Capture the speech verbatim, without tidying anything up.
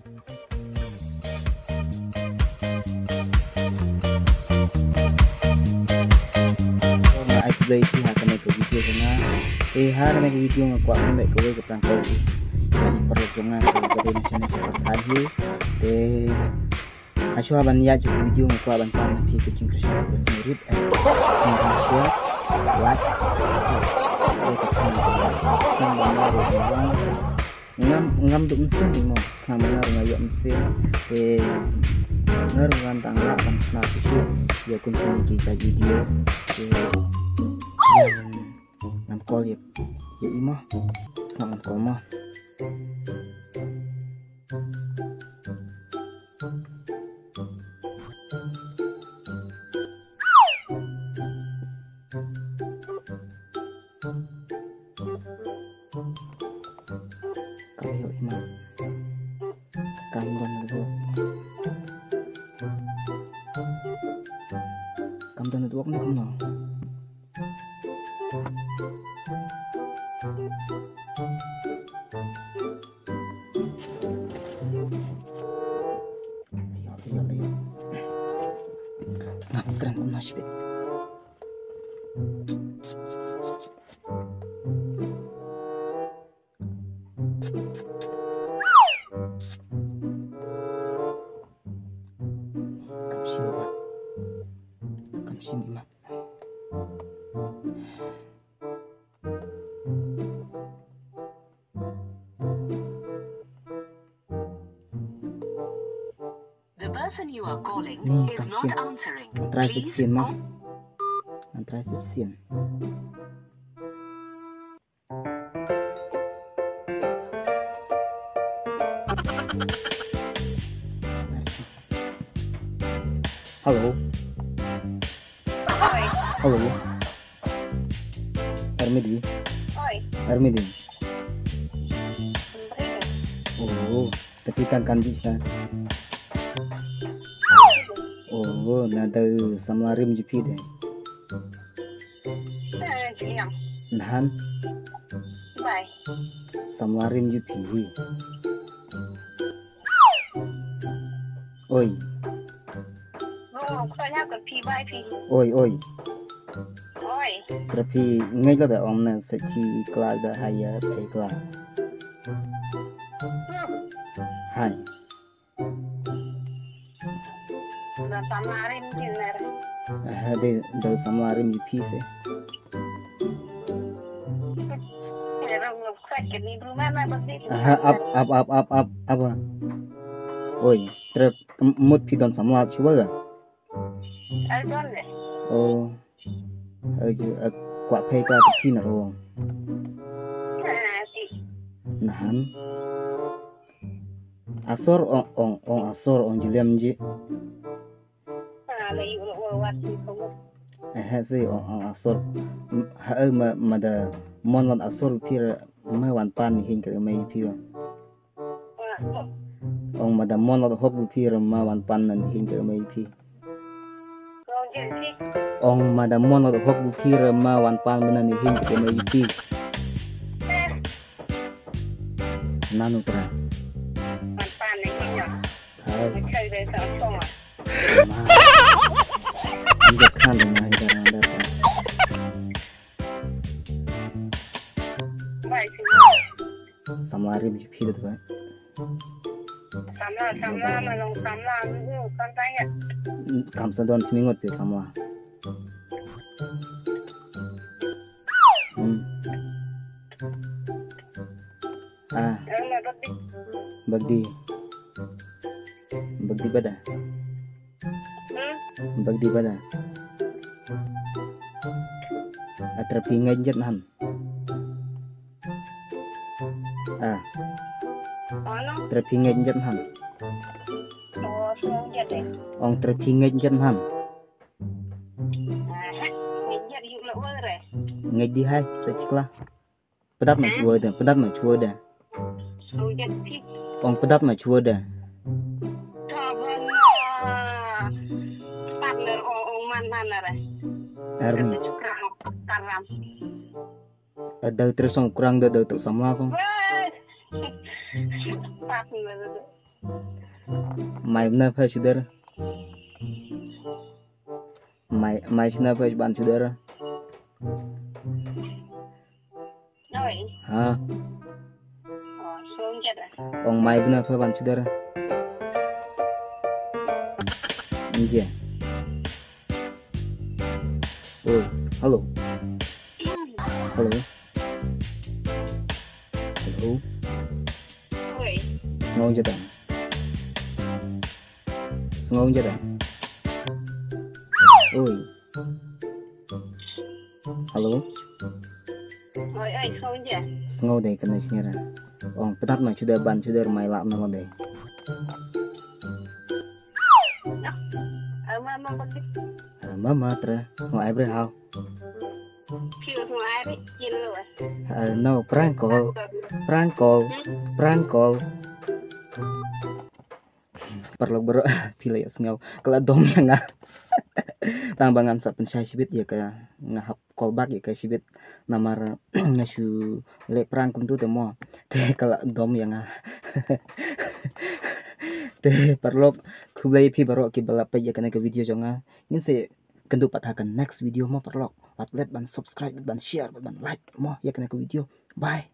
Nga ai khublei ïa phi ha kane ka video jong nga. Te ha kane ka video nga kwah ban leh kawei ka prank call ïa i paralok jong nga, ka dei na shane sha pyrthei hi. Te ha shuwa ban ïa ka video nga kwah ban pan ïa phi ka jingkyrshan kaba sngewrit eh. Sngewrit share, like, subscribe. Te ka channel jong nga. Khnang ba nga ruh nga ngam, ngam duk mynsiem mo. Khnang ba nga ruh nga ïoh mynsiem. Te nga ruh ngan dang lah ban shna shuh shuh ïa kum kine ki jait video. Te ïa ngam call ïa, ïa i mo. Sngap ngam call mo. Kam ïoh i mat. Kam don network. Kam don network ne kumno? Ïoh, ïoh, ïoh. Snap kren kumno shibit. Kam shim i mat. Kam shim i mat. The person you are calling is not answering. Ni kam shim. Ngan try sa shisien mo. Ngan try sa shisien. Hello. Oi. Hello. Armidi. Oi. Armidi. Armidi. Oh, tapi kan kan jis na. Oh, na da samla rim ju phi de. Eh, jiliang. Nahan. Bye. Samla rim ju phi hi. Oi. Oh, khua nya ka phi bai phi. Oi, oi. Oi. Tra phi ngai lo da ong na sa chi kla da hai ya phi kla. Hmm. Hai. Da samla rim ju ner. Ah, de da samla rim ju phi se. Aha, ap, ap, ap, ap, ap, ap. Oi, trep, mut phi don samla shuwa ga? Ai don le. Oh. Ai ju, eh, kwah phi ka phi na ro. Nahan. Asor ong, ong, ong asor ong jilem ji. Eh, ha, si, ong, ong asor. Ha, eh, ma, ma da mon wan asor phi ra, ma wan pan ni hin ka mai phi wa. Ong ma da mon wan hok bu phi ra, ma wan pan ni hin ka mai phi. Ong ma da mon wan hok bu phi ra, ma wan pan ni hin ka mai phi. Nanu tra. Wan pan ni hin ya. Hai. Ma. Injek kan dengan injek nanda. Samla rim ju phi da tu. Samla, samla, ma long samla, ngu, kan tanya. Kam sa don smingot phi samla. Hmm. Ah. Bagdi. Bagdi bada. Hmm? Bagdi bada. Ah, tra phi ngeit jet nahan. Ah. Ano? Tra phi ngeit jet nahan. Oh, song jet eh. Ong tra phi ngeit jet nahan. Ah, ngeit jet yuk la wer eh. Ngeit di hai, sa chikla. Pyndat ma chwa da, pyndat ma chwa da. Ong pyndat ma chwa da. Army. Ada terus song kurang da, da tu samla song. Mai bna pha sudar. Mai, mai sna pha ban sudar. Oi. Ha. Oh, song jada. Ong mai bna pha ban sudar. Inje. Oi, hello. Hello. Hello. Oi. Sngaw jada. Sngaw jada. Oi. Hello. Oi, oi, sngaw ja. Sngaw dei kana shnera. Ong petat ma chuda ban chuda mai lap na dei. Ama ma bakit. Ama ma tra. Sngaw ai bre hau. Phi sngaw ai bre kin lo. No, prank call. Prank call. Prank call. Paralok baroh, phi la ïohsngew ka la dom ïa nga. Tang ba ngan sa pynshai shibit ïa ka, nga hap call back ïa ka shibit namar nga shu leh prank kumtu te mo. Te ka la dom ïa nga. Te paralok, khublei phi baroh kiba la peit ïa kane ka video jong nga. Ngin sa kynduh pat ha ka next video mo paralok. Wat let ban subscribe, ban share, ban like mo ïa kane ka video. Bye.